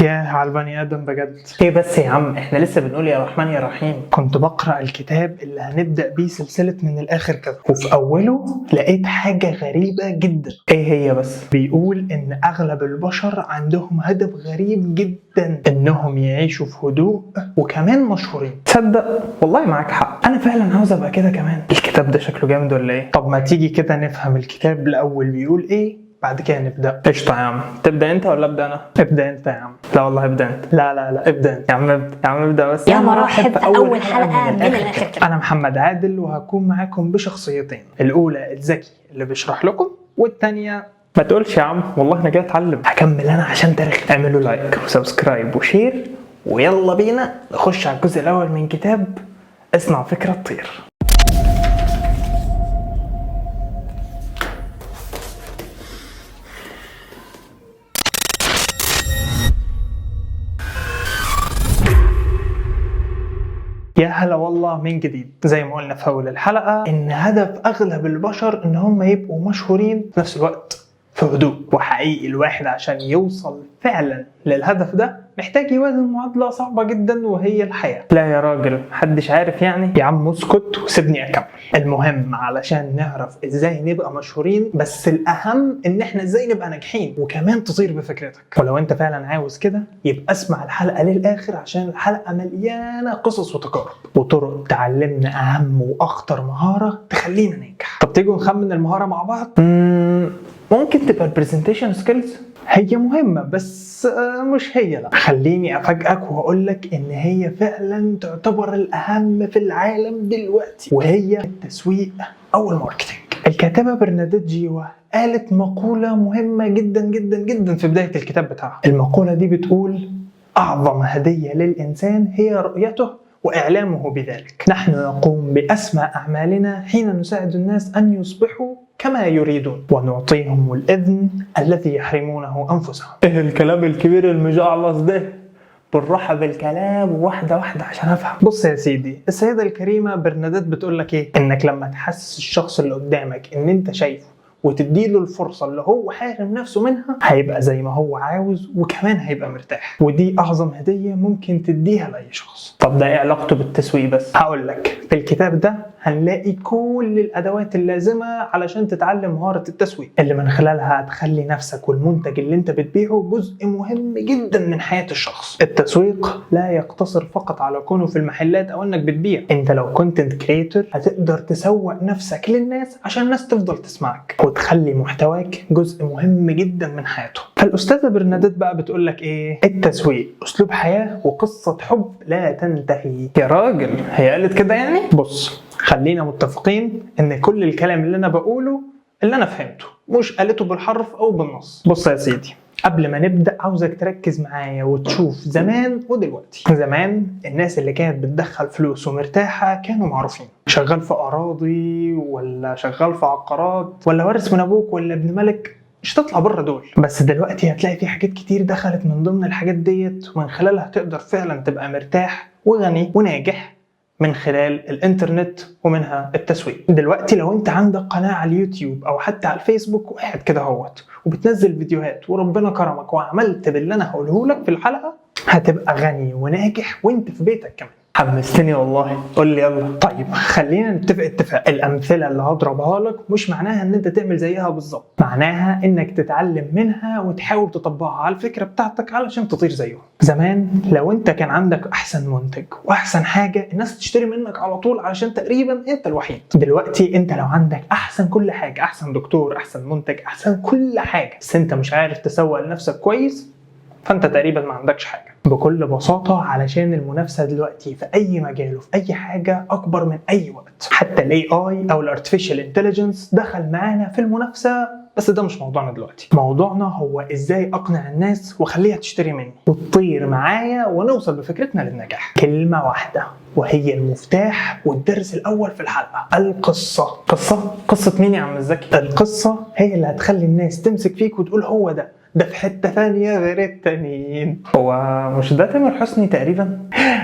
ياه على البني ادم بجد. ايه بس يا عم، احنا لسه بنقول يا رحمن يا رحيم. كنت بقرا الكتاب اللي هنبدا بيه سلسلة من الاخر كده، وفي اوله لقيت حاجة غريبة جدا. ايه هي بس؟ بيقول ان اغلب البشر عندهم هدف غريب جدا، انهم يعيشوا في هدوء وكمان مشهورين. تصدق والله معاك حق، انا فعلا عاوز ابقى كده كمان. الكتاب ده شكله جامد ولا ايه؟ طب ما تيجي كده نفهم الكتاب الاول بيقول ايه، بعد كده نبدا. قشطه يا عم، تبدا انت ولا ابدا انا؟ ابدا انت يا عم. لا والله ابدا انت. لا لا لا، ابدا انت. يا عم ابدا، يا عم ابدا بس. يا مراحب في أول حلقة من الآخر كده. انا محمد عادل وهكون معاكم بشخصيتين، الاولى الذكي اللي بيشرح لكم، والتانية ما تقولش يا عم، والله انا جاي اتعلم. هكمل انا عشان تاريخ. اعملوا like و subscribe و share، ويلا بينا نخش على الجزء الاول من كتاب اصنع فكرة تطير. يا هلا والله من جديد. زي ما قلنا في اول الحلقة ان هدف اغلب البشر ان هم يبقوا مشهورين في نفس الوقت في هدوء، وحقيقي الواحد عشان يوصل فعلا للهدف ده محتاج يوازن معادلة صعبة جدا وهي الحياة. لا يا راجل، محدش عارف يعني. يا عم اسكت وسيبني اكمل. المهم علشان نعرف ازاي نبقى مشهورين، بس الاهم ان احنا ازاي نبقى ناجحين وكمان تطير بفكرتك. ولو انت فعلا عاوز كده يبقى اسمع الحلقة للاخر، عشان الحلقة مليانة قصص وتجارب وطرق تعلمنا اهم واخطر مهارة تخلينا ننجح. طب تيجوا نخمن المهارة مع بعض؟ ممكن تبقى ال presentation skills. هي مهمة بس مش هي. لا خليني أفاجئك وأقولك إن هي فعلا تعتبر الأهم في العالم دلوقتي، وهي التسويق أو ال marketing. الكاتبة برناديت جيوا قالت مقولة مهمة جدا جدا جدا في بداية الكتاب بتاعها. المقولة دي بتقول: أعظم هدية للإنسان هي رؤيته وإعلامه بذلك. نحن نقوم بأسمى أعمالنا حين نساعد الناس أن يصبحوا كما يريدون ونعطيهم الإذن الذي يحرمونه أنفسهم. ايه الكلام الكبير المجعلص ده؟ بالراحة بالكلام واحدة واحدة عشان افهم. بص يا سيدي، السيدة الكريمة برنادات بتقول لك ايه؟ انك لما تحسس الشخص اللي قدامك ان انت شايفه وتديله الفرصة اللي هو حارم نفسه منها، هيبقى زي ما هو عاوز وكمان هيبقى مرتاح، ودي أعظم هدية ممكن تديها لأي شخص. طب ده ايه علاقته بالتسويق بس؟ هقول لك، في الكتاب ده هنلاقي كل الادوات اللازمة علشان تتعلم مهارة التسويق اللي من خلالها هتخلي نفسك والمنتج اللي انت بتبيعه جزء مهم جدا من حياة الشخص. التسويق لا يقتصر فقط على كونه في المحلات او انك بتبيع، انت لو content creator هتقدر تسوق نفسك للناس عشان الناس تفضل تسمعك وتخلي محتواك جزء مهم جدا من حياتهم. فالاستاذه برنادات بقى بتقول لك ايه؟ التسويق اسلوب حياة وقصة حب لا تنتهي. يا راجل، هي قالت كده يعني؟ بص، خلينا متفقين ان كل الكلام اللي انا بقوله اللي انا فهمته، مش قالته بالحرف او بالنص. بص يا سيدي، قبل ما نبدا عاوزك تركز معايا وتشوف زمان ودلوقتي. زمان الناس اللي كانت بتدخل فلوس ومرتاحه كانوا معروفين، شغال في اراضي ولا شغال في عقارات ولا وارث من ابوك ولا ابن ملك، مش هتطلع بره دول. بس دلوقتي هتلاقي في حاجات كتير دخلت من ضمن الحاجات ديت، ومن خلالها تقدر فعلا تبقى مرتاح وغني وناجح من خلال الانترنت ومنها التسويق. دلوقتي لو انت عندك قناة على اليوتيوب او حتى على الفيسبوك وقاعد كده اهوت وبتنزل فيديوهات وربنا كرمك وعملت باللي انا هقوله لك في الحلقة، هتبقى غني وناجح وانت في بيتك كمان. حمستني والله، قول لي يلا. طيب خلينا نتفق اتفاق، الامثلة اللي هضربها لك مش معناها ان انت تعمل زيها بالظبط، معناها انك تتعلم منها وتحاول تطبقها على الفكرة بتاعتك علشان تطير زيهم. زمان لو انت كان عندك احسن منتج واحسن حاجة الناس تشتري منك على طول علشان تقريبا انت الوحيد. دلوقتي انت لو عندك احسن كل حاجة، احسن دكتور، احسن منتج، احسن كل حاجة، بس انت مش عارف تسوق لنفسك كويس، فانت تقريبا ما عندكش حاجة. بكل بساطة علشان المنافسة دلوقتي في اي مجال وفي اي حاجة اكبر من اي وقت، حتى ال AI او ال artificial intelligence دخل معانا في المنافسة، بس ده مش موضوعنا دلوقتي. موضوعنا هو ازاي اقنع الناس واخليها تشتري مني وتطير معايا ونوصل بفكرتنا للنجاح. كلمة واحدة وهي المفتاح والدرس الاول في الحلقة: القصة. قصة؟ قصة مين يا عم الزكي؟ القصة هي اللي هتخلي الناس تمسك فيك وتقول هو ده، ده في حتة ثانية غير التانيين. هو مش ده تامر حسني تقريبا؟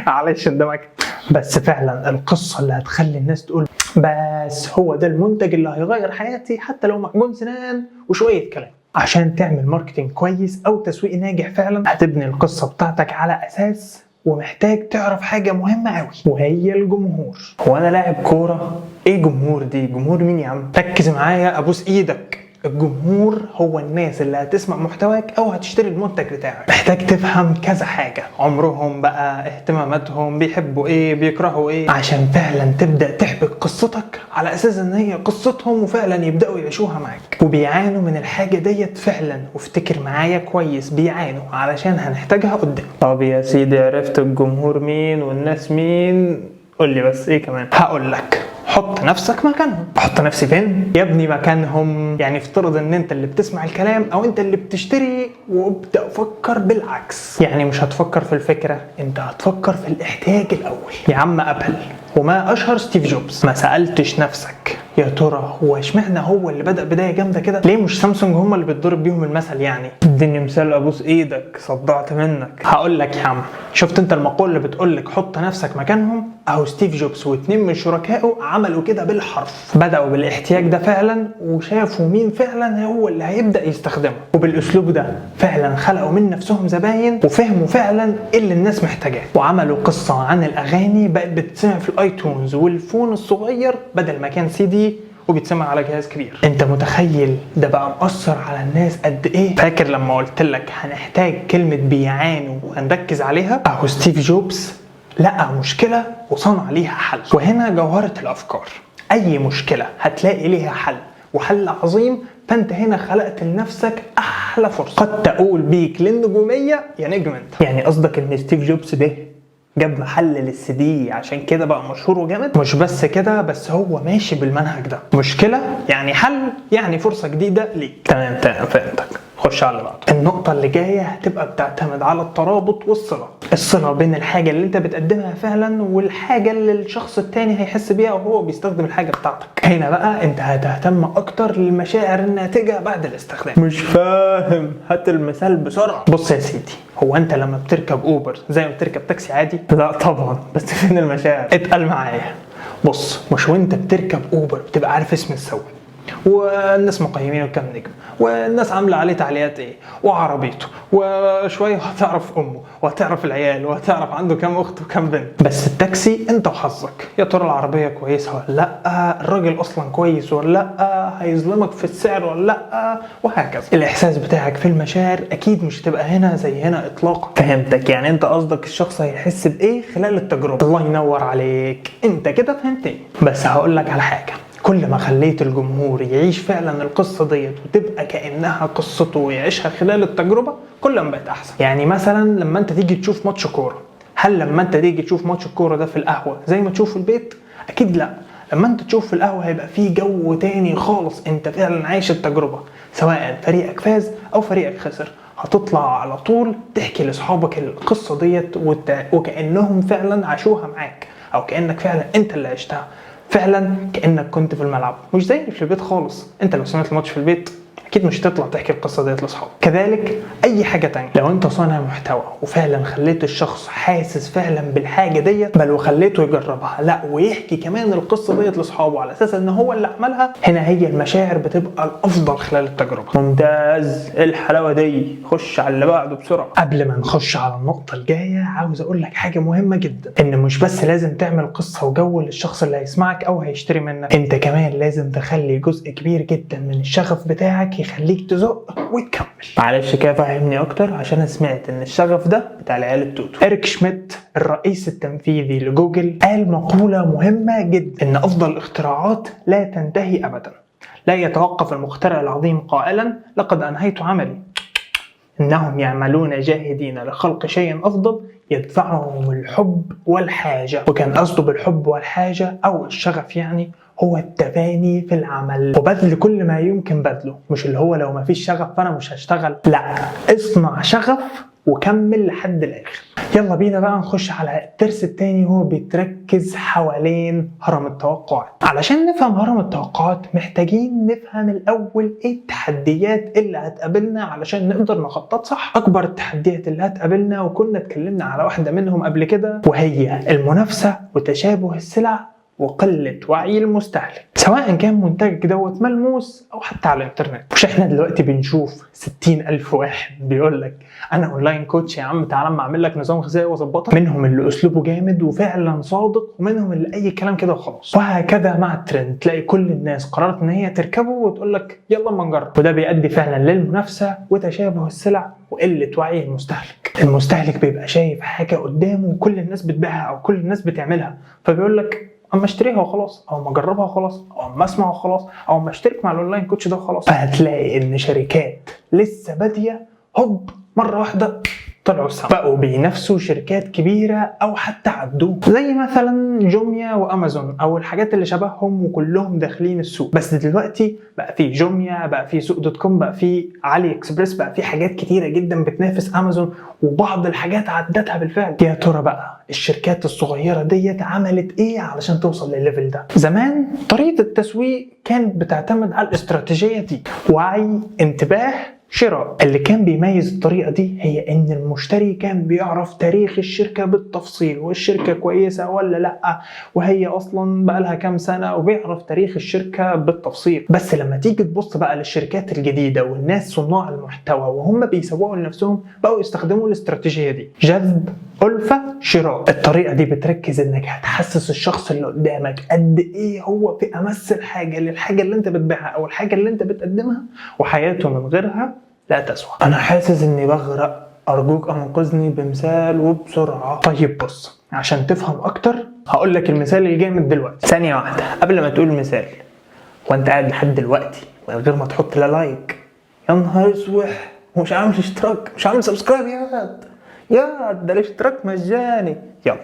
معلش اندمجت، بس فعلا القصة اللي هتخلي الناس تقول بس هو ده المنتج اللي هيغير حياتي، حتى لو معجون سنان وشوية كلام. عشان تعمل marketing كويس او تسويق ناجح فعلا هتبني القصة بتاعتك على اساس، ومحتاج تعرف حاجة مهمة قوي وهي الجمهور. هو انا لاعب كورة؟ ايه جمهور دي؟ جمهور مين يا عم؟ ركز معايا ابوس ايدك. الجمهور هو الناس اللي هتسمع محتواك او هتشتري المنتج بتاعك. محتاج تفهم كذا حاجة، عمرهم بقى، اهتماماتهم، بيحبوا ايه، بيكرهوا ايه، عشان فعلا تبدأ تحبك قصتك على اساس ان هي قصتهم وفعلا يبدأوا يعيشوها معاك. وبيعانوا من الحاجة ديت فعلا، وافتكر معايا كويس، بيعانوا علشان هنحتاجها قدام. طب يا سيدي عرفت الجمهور مين والناس مين، قول لي بس ايه كمان؟ هقول لك، حط نفسك مكانهم. حط نفسي فين يا ابني؟ مكانهم. يعني افترض ان انت اللي بتسمع الكلام او انت اللي بتشتري، وابدا فكر بالعكس. يعني مش هتفكر في الفكرة، انت هتفكر في الاحتياج الاول. يا عم ابل وما اشهر ستيف جوبز، ما سالتش نفسك يا ترى هو اشمعنى هو اللي بدا بداية جامدة كده؟ ليه مش سامسونج هم اللي بتضرب بيهم المثل؟ يعني اديني مثال ابوس ايدك، صدعت منك. هقول لك يا عم، شفت انت المقولة اللي بتقول لك حط نفسك مكانهم؟ اهو ستيف جوبز واتنين من شركائه عملوا كده بالحرف، بدأوا بالاحتياج ده فعلا وشافوا مين فعلا هو اللي هيبدأ يستخدمه، وبالاسلوب ده فعلا خلقوا من نفسهم زباين وفهموا فعلا ايه اللي الناس محتاجاه، وعملوا قصة عن الاغاني بقت بتتسمع في ال iTunes وال phone الصغير بدل ما كان سي دي وبيتسمع على جهاز كبير. انت متخيل ده بقى مأثر على الناس قد ايه؟ فاكر لما قلت لك هنحتاج كلمة بيعانوا وهنركز عليها؟ اهو ستيف جوبز لقى مشكلة وصنع ليها حل. وهنا جوهرة الافكار، اي مشكلة هتلاقي ليها حل وحل عظيم، فانت هنا خلقت لنفسك احلى فرصة قد تقول بيك للنجومية يا نجم انت. يعني قصدك ان ستيف جوبز ده جاب محل للسي دي عشان كده بقى مشهور وجامد؟ مش بس كده، بس هو ماشي بالمنهج ده، مشكلة يعني حل يعني فرصة جديدة ليك. تمام تمام فهمتك، خش على اللي بعده. النقطة اللي جاية هتبقى بتعتمد على الترابط والصلة، الصلة بين الحاجة اللي انت بتقدمها فعلا والحاجة اللي الشخص التاني هيحس بيها وهو بيستخدم الحاجة بتاعتك. هنا بقى انت هتهتم اكتر للمشاعر الناتجة بعد الاستخدام. مش فاهم، هات المثال بسرعة. بص يا سيدي، هو انت لما بتركب اوبر زي ما بتركب تاكسي عادي؟ لا طبعا، بس فين المشاعر؟ اتقل معايا. بص، مش وانت بتركب اوبر بتبقى عارف اسم السواق والناس مقيمينه كام نجم والناس عامله عليه تعليقات ايه وعربيته وشوية، وهتعرف امه وهتعرف العيال وهتعرف عنده كام اخت وكام بنت. بس التاكسي انت وحظك، يا ترى العربية كويسة ولا لا، الراجل اصلا كويس ولا لا، هيظلمك في السعر ولا لا، وهكذا. الاحساس بتاعك في المشاعر اكيد مش هتبقى هنا زي هنا اطلاقا. فهمتك، يعني انت قصدك الشخص هيحس بايه خلال التجربة. الله ينور عليك، انت كده فهمتني. بس هقول لك على حاجة، كل ما خليت الجمهور يعيش فعلا القصة ديت وتبقى كأنها قصته ويعيشها خلال التجربة، كل ما بقت أحسن. يعني مثلا لما أنت تيجي تشوف ماتش كورة، هل لما أنت تيجي تشوف ماتش الكورة ده في القهوة زي ما تشوف في البيت؟ أكيد لا. لما أنت تشوف في القهوة هيبقى فيه جو تاني خالص، أنت فعلا عايش التجربة، سواء فريقك فاز أو فريقك خسر، هتطلع على طول تحكي لأصحابك القصة ديت وكأنهم فعلا عاشوها معاك، أو كأنك فعلا أنت اللي عشتها، فعلا كانك كنت في الملعب، مش زي في البيت خالص. انت لو سمعت الماتش في البيت اكيد مش هتطلع تحكي القصة ديت لاصحابك. كذلك اي حاجة تانية، لو انت صانع محتوى وفعلا خليت الشخص حاسس فعلا بالحاجة ديت، بل وخليته يجربها، لا ويحكي كمان القصة ديت لاصحابه على اساس ان هو اللي عملها، هنا هي المشاعر بتبقى الافضل خلال التجربة. ممتاز، ايه الحلاوة دي، خش على اللي بعده بسرعة. قبل ما نخش على النقطة الجاية عاوز اقول لك حاجة مهمة جدا، ان مش بس لازم تعمل قصة وجو للشخص اللي هيسمعك او هيشتري منك، انت كمان لازم تخلي جزء كبير جدا من الشغف بتاعك يخليك تزق وتكمل. معلش كده فهمني اكتر، عشان انا سمعت ان الشغف ده بتاع العيال التوتو. إريك شميت الرئيس التنفيذي لجوجل قال مقولة مهمة جدا، إن أفضل الاختراعات لا تنتهي أبدا. لا يتوقف المخترع العظيم قائلا لقد أنهيت عملي، إنهم يعملون جاهدين لخلق شيء أفضل يدفعهم الحب والحاجة. وكان قصده بالحب والحاجة أو الشغف يعني هو التفاني في العمل وبذل كل ما يمكن بذله، مش اللي هو لو ما فيش شغف فأنا مش هشتغل، لا، اصنع شغف وكمل لحد الآخر. يلا بينا بقى نخش على الترس التاني، وهو بيتركز حوالين هرم التوقعات. علشان نفهم هرم التوقعات محتاجين نفهم الأول ايه التحديات اللي هتقابلنا علشان نقدر نخطط صح. أكبر التحديات اللي هتقابلنا وكنا اتكلمنا على واحدة منهم قبل كده، وهي المنافسة وتشابه السلع وقلة وعي المستهلك، سواء كان منتجك دوت ملموس أو حتى على الإنترنت. مش احنا دلوقتي بنشوف 60,000 واحد بيقول لك أنا online coach يا عم، تعالى اما أعمل لك نظام غذائي وأظبطك. منهم اللي أسلوبه جامد وفعلا صادق، ومنهم اللي أي كلام كده وخلاص. وهكذا مع الترند، تلاقي كل الناس قررت إن هي تركبه وتقول لك يلا اما نجرب، وده بيؤدي فعلا للمنافسة وتشابه السلع وقلة وعي المستهلك. المستهلك بيبقى شايف حاجة قدامه وكل الناس بتبيعها أو كل الناس بتعملها، فبيقول لك اما اشتريها وخلاص، او اما اجربها وخلاص، او اما اسمع وخلاص، او اما اشترك مع ال online coach ده وخلاص. فهتلاقي ان شركات لسه باديه هوب مرة واحدة طلعوا السما، بقوا بينافسوا شركات كبيرة او حتى عدوه، زي مثلا جوميا وامازون او الحاجات اللي شبههم، وكلهم داخلين السوق. بس دلوقتي بقى في جوميا، بقى في سوق dot com، بقى في علي اكسبريس، بقى في حاجات كتيرة جدا بتنافس امازون، وبعض الحاجات عدتها بالفعل. يا ترى بقى الشركات الصغيرة ديت عملت ايه علشان توصل للل level ده؟ زمان طريقه التسويق كانت بتعتمد على الاستراتيجية دي: وعي، انتباه، شراء. اللي كان بيميز الطريقة دي هي ان المشتري كان بيعرف تاريخ الشركة بالتفصيل، والشركة كويسة ولا لا، وهي اصلا بقالها كام سنة، وبيعرف تاريخ الشركة بالتفصيل. بس لما تيجي تبص بقى للشركات الجديدة والناس صناع المحتوى وهم بيسوقوا لنفسهم، بقوا يستخدموا الاستراتيجية دي: جذب، ألفة، شراء. الطريقة دي بتركز انك هتحسس الشخص اللي قدامك قد ايه هو في امس الحاجة للحاجة اللي انت بتبيعها او الحاجة اللي انت بتقدمها، وحياته من غيرها لا تسوى. انا حاسس اني بغرق، ارجوك انقذني بمثال وبسرعة. طيب بص، عشان تفهم اكتر هقول لك المثال الجامد دلوقتي. ثانية واحدة قبل ما تقول مثال، وانت قاعد لحد دلوقتي من غير ما تحط لا like، يا نهار اسوح، ومش عامل اشتراك، مش عامل subscribe، يا ده الاشتراك مجاني. يلا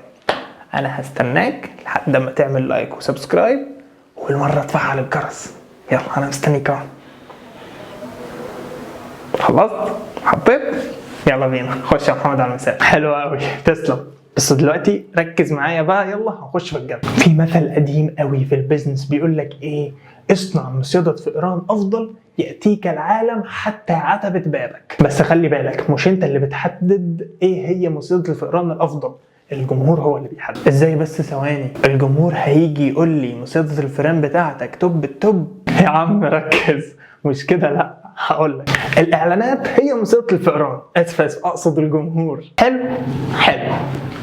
انا هستناك لحد ما تعمل like و subscribe، وبالمره تفعل الجرس. يلا انا مستنيك اهو. خلصت؟ حطيت؟ يلا بينا خش يا محمد على المثال. حلو قوي، تسلم. بس دلوقتي ركز معايا بقى، يلا هنخش في الجد. في مثل قديم قوي في ال business بيقول لك ايه؟ اصنع مصيدة فئران افضل ياتيك العالم حتى عتبة بابك. بس خلي بالك، مش انت اللي بتحدد ايه هي مصيدة الفئران الافضل، الجمهور هو اللي بيحدد. ازاي بس؟ ثواني، الجمهور هيجي يقول لي مصيدة الفئران بتاعتك top ال top؟ يا عم ركز، مش كده، لا هقول لك، الاعلانات هي مصيدة الفئران، اسف اسف اقصد الجمهور. حلو حلو.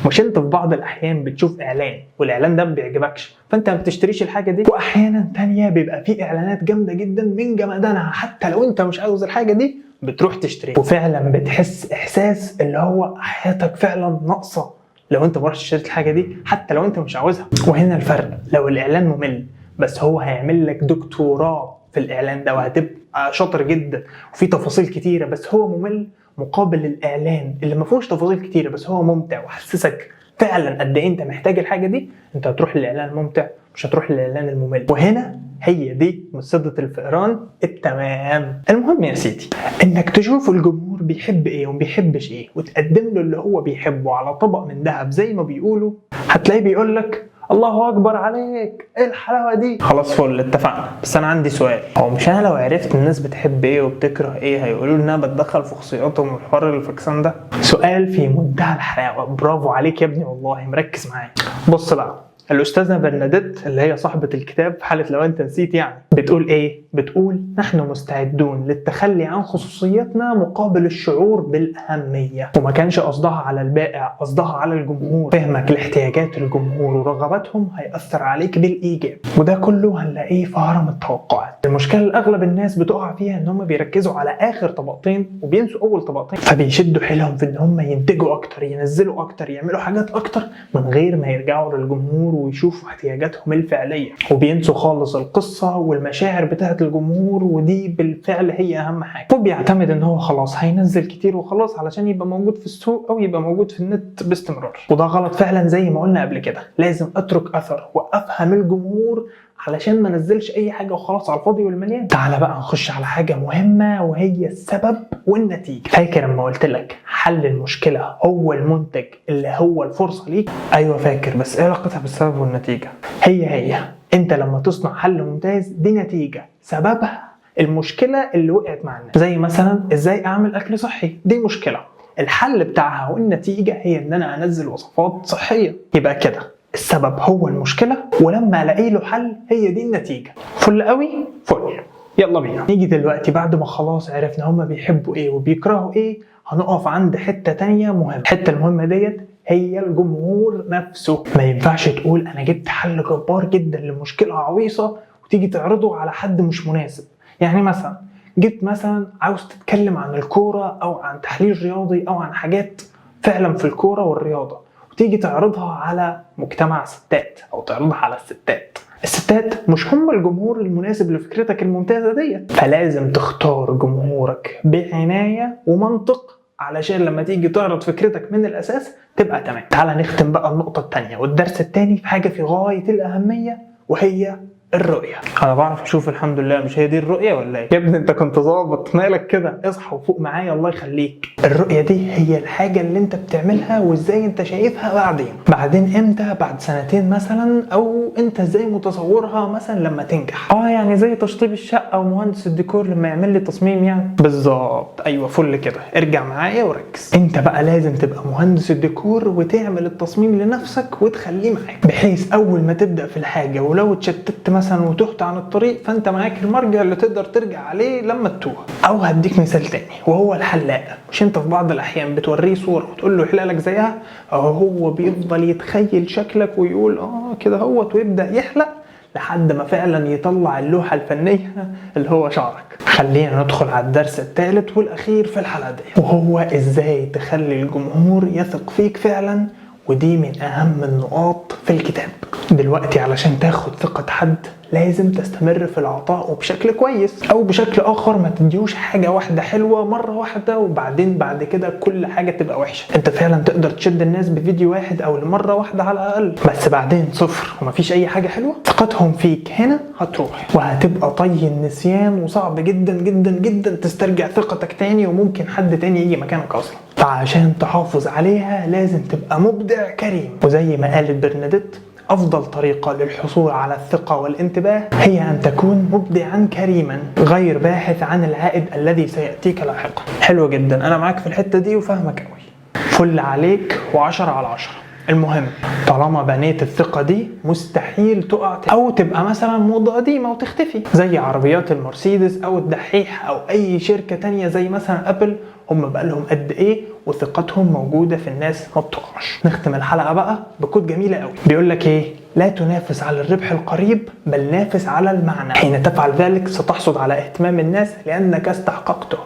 مش انت في بعض الاحيان بتشوف اعلان والاعلان ده ما بيعجبكش، فانت ما بتشتريش الحاجة دي؟ واحيانا تانية بيبقى في اعلانات جامدة جدا من جمدانها، حتى لو انت مش عاوز الحاجة دي بتروح تشتريها، وفعلا بتحس احساس اللي هو حياتك فعلا ناقصه لو انت ما رحتش اشتريت الحاجة دي حتى لو انت مش عاوزها. وهنا الفرق، لو الاعلان ممل بس هو هيعمل لك دكتوراه في الاعلان ده وهتبقى شاطر جدا وفي تفاصيل كتيرة بس هو ممل، مقابل الاعلان اللي ما فيهوش تفاصيل كتيرة بس هو ممتع وحسسك فعلا قد ايه انت محتاج الحاجة دي، انت هتروح للاعلان الممتع مش هتروح للاعلان الممل. وهنا هي دي مصيدة الفئران التمام. المهم يا سيدي انك تشوف الجمهور بيحب ايه وما بيحبش ايه، وتقدم له اللي هو بيحبه على طبق من ذهب زي ما بيقولوا. هتلاقيه بيقول لك الله اكبر عليك، ايه الحلاوة دي؟ خلاص فل، اتفقنا. بس انا عندي سؤال، هو مش انا لو عرفت الناس بتحب ايه وبتكره ايه هيقولوا لي ان انا بتدخل في خصوصياتهم والحوار الفكسان ده؟ سؤال في منتهى الحلاوة، برافو عليك يا ابني والله مركز معايا. بص بقى، الاستاذة برناديت اللي هي صاحبه الكتاب في حاله لو انت نسيت يعني، بتقول ايه؟ بتقول نحن مستعدون للتخلي عن خصوصيتنا مقابل الشعور بالاهميه. وما كانش قصدها على البائع، قصدها على الجمهور. فهمك لاحتياجات الجمهور ورغباتهم هيأثر عليك بالايجاب، وده كله هنلاقيه في هرم التوقعات. المشكلة اللي اغلب الناس بتقع فيها ان هم بيركزوا على اخر طبقتين وبينسوا اول طبقتين، فبيشدوا حيلهم في ان هم ينتجوا اكتر، ينزلوا اكتر، يعملوا حاجات اكتر من غير ما يرجعوا للجمهور ويشوفوا احتياجاتهم الفعلية، وبينسوا خالص القصة والمشاعر بتاعه الجمهور، ودي بالفعل هي اهم حاجة. وبيعتمد ان هو خلاص هينزل كتير وخلاص علشان يبقى موجود في السوق او يبقى موجود في النت باستمرار، وده غلط فعلا. زي ما قلنا قبل كده، لازم اترك اثر وافهم الجمهور علشان ما نزلش اي حاجة وخلاص على الفاضي والمليان. تعالى بقى نخش على حاجة مهمة وهي السبب والنتيجة. فاكر لما قلت لك حل المشكلة هو المنتج اللي هو الفرصة ليك؟ ايوه فاكر، بس ايه علاقتها بالسبب والنتيجة؟ هي انت لما تصنع حل ممتاز دي نتيجة سببها المشكلة اللي وقعت مع الناس. زي مثلا ازاي اعمل اكل صحي، دي مشكلة، الحل بتاعها والنتيجة هي ان انا انزل وصفات صحية. يبقى كده السبب هو المشكلة، ولما الاقي له حل هي دي النتيجة. فل قوي فل. يلا بينا نيجي دلوقتي بعد ما خلاص عرفنا هما بيحبوا ايه وبيكرهوا ايه، هنقف عند حتة تانية مهمة. الحتة المهمة ديت هي الجمهور نفسه. ما ينفعش تقول انا جبت حل جبار جدا لمشكلة عويصة وتيجي تعرضه على حد مش مناسب. يعني مثلا جيت مثلا عاوز تتكلم عن الكورة او عن تحليل رياضي او عن حاجات فعلا في الكورة والرياضة، وتيجي تعرضها على مجتمع ستات او تعرضها على الستات. الستات مش هم الجمهور المناسب لفكرتك الممتازة ديت، فلازم تختار جمهورك بعناية ومنطق علشان لما تيجي تعرض فكرتك من الأساس تبقى تمام. تعال نختم بقى النقطة التانية والدرس التاني في حاجة في غاية الأهمية، وهي الرؤية. انا بعرف اشوف الحمد لله، مش هي دي الرؤية ولا ايه؟ يا ابني انت كنت ظابط، مالك كده؟ اصحى وفوق معايا الله يخليك. الرؤية دي هي الحاجة اللي انت بتعملها وازاي انت شايفها بعدين امتى، بعد سنتين مثلا، او انت ازاي متصورها مثلا لما تنجح. يعني زي تشطيب الشقة ومهندس الديكور لما يعمل لي تصميم يعني. بالظبط، ايوه فل كده. ارجع معايا وركز. انت بقى لازم تبقى مهندس الديكور وتعمل التصميم لنفسك وتخليه معاك، بحيث اول ما تبدأ في الحاجة ولو اتشتت مثلا وتهت عن الطريق فانت معاك المرجع اللي تقدر ترجع عليه لما تتوه. او هديك مثال تاني وهو الحلاق. مش انت في بعض الاحيان بتوريه صوره وتقول له يحلق لك زيها؟ هو بيفضل يتخيل شكلك ويقول كده هوت، ويبدا يحلق لحد ما فعلا يطلع اللوحة الفنية اللي هو شعرك. خلينا ندخل على الدرس الثالث والاخير في الحلقة دي، وهو ازاي تخلي الجمهور يثق فيك فعلا، ودي من اهم النقاط في الكتاب. دلوقتي علشان تاخد ثقة حد لازم تستمر في العطاء وبشكل كويس، او بشكل اخر ما تديوش حاجة واحدة حلوة مرة واحدة وبعدين بعد كده كل حاجة تبقى وحشة. انت فعلا تقدر تشد الناس بفيديو واحد او لمرة واحدة على الاقل، بس بعدين صفر ومفيش اي حاجة حلوة، ثقتهم فيك هنا هتروح وهتبقى طي النسيان، وصعب جدا جدا جدا تسترجع ثقتك تاني، وممكن حد تاني يجي مكانك اصلا. فعشان تحافظ عليها لازم تبقى مبدع كريم. وزي ما قالت برناديت، أفضل طريقة للحصول على الثقة والانتباه هي أن تكون مبدعا كريما غير باحث عن العائد الذي سيأتيك لاحقا. حلو جدا، أنا معاك في الحتة دي وفاهمك قوي. فل عليك و10 على 10. المهم طالما بنيت الثقة دي مستحيل تقع أو تبقى مثلا موضة قديمة وتختفي زي عربيات المرسيدس أو الدحيح أو أي شركة تانية زي مثلا أبل. هم بقالهم قد إيه وثقتهم موجودة في الناس ما بتقعش. نختم الحلقة بقى بكود جميلة قوي بيقول لك إيه؟ لا تنافس على الربح القريب بل نافس على المعنى. حين تفعل ذلك ستحصد على اهتمام الناس لأنك استحققته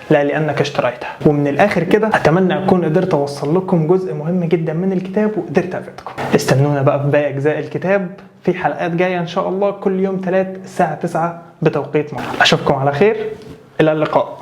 لا لأنك اشتريتها. ومن الآخر كده أتمنى أكون قدرت أوصل لكم جزء مهم جدا من الكتاب وقدرت أفيدكم. استنونا بقى في باقي أجزاء الكتاب في حلقات جاية إن شاء الله كل يوم 3 الساعة 9 بتوقيت مصر. أشوفكم على خير، إلى اللقاء.